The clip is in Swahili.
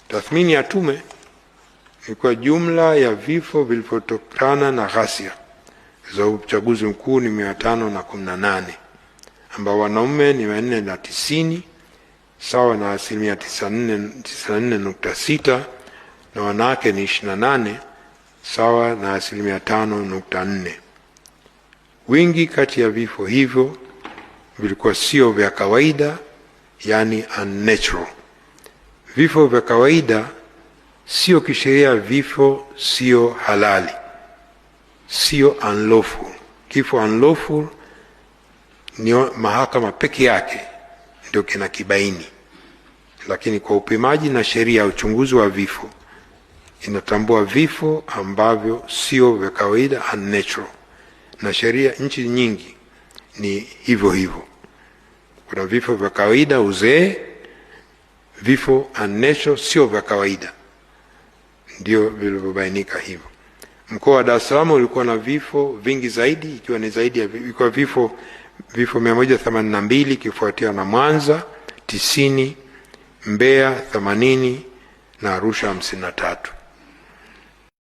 Tathmini ya tume ni kwa jumla ya vifo vilivyotokana na ghasia za uchaguzi mkuu ni 518, ambao wanaume ni 490 sawa na asilimia 94.6 na wanawake ni 28 sawa na asilimia 5.4. Wingi kati ya vifo hivyo vilikuwa sio vya kawaida, yani unnatural. Vifo vya kawaida sio kisheria, vifo sio halali, sio unlawful. Kifo unlawful ni mahakama peke yake ndio kina kibaini, lakini kwa upimaji na sheria ya uchunguzi wa vifo inatambua vifo ambavyo sio vya kawaida, unnatural, na sheria nchi nyingi ni hivyo hivyo. Kuna vifo vya kawaida, uzee, vifo unnatural, sio vya kawaida, ndio vilivyobainika hivyo. Mkoa wa Dar es Salaam ulikuwa na vifo vingi zaidi, ikiwa ni zaidi ya ilikuwa vifo 182, ikifuatiwa na Mwanza 90, Mbeya 80 na Arusha 53.